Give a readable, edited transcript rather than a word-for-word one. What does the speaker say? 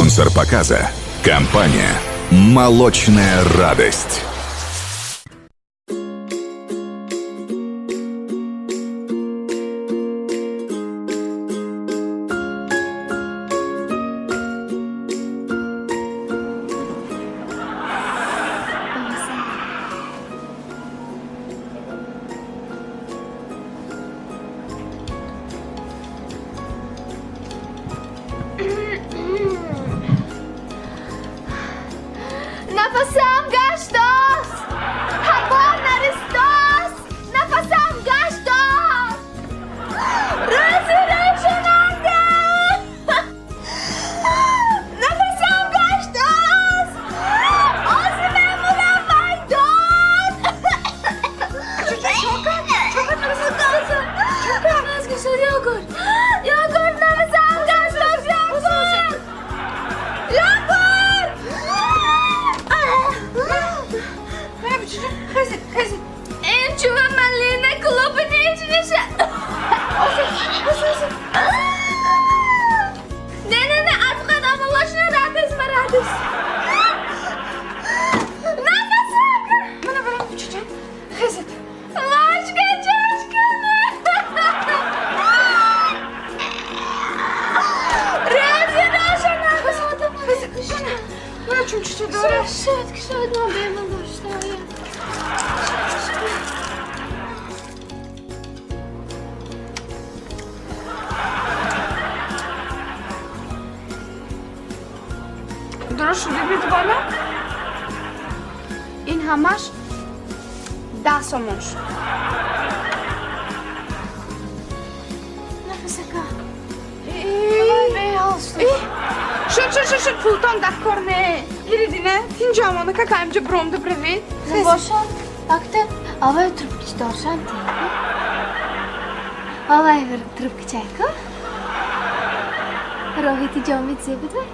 Спонсор показа – компания «Молочная радость». Нафасам гаштост, ҳаво наристост, нафасам гаштост, рӯзи рӯшананда, нафасам гаштост, ози мемурам, майдон. Йогурт, йогурт, нафасам гаштост, йогурт, йогурт. Хезит, хезит. Ин чува малина клубничниша. Не, не, не, а молочная радость, радость. Нафасам. Мана барам, бучаҷон, хезит. Ложка, чашка. Рӯзи рошана. Хезит, мана, мана, чумчуча дора. Шояд, шояд ман бемор доштаям. Дуруст шуд, бибит боно. Ин ҳамаш 10 сомон шуд. Нафасака. Беҳол шуд. Шуд, шуд, шуд, шуд, пултон дар кор не. Гиридине, тинҷамона кака инҷа бромда бравед. Бошад, акта аввал трубкич доршан ти. Аввал трубкичайку. Роҳити ҷомид зебуд вай.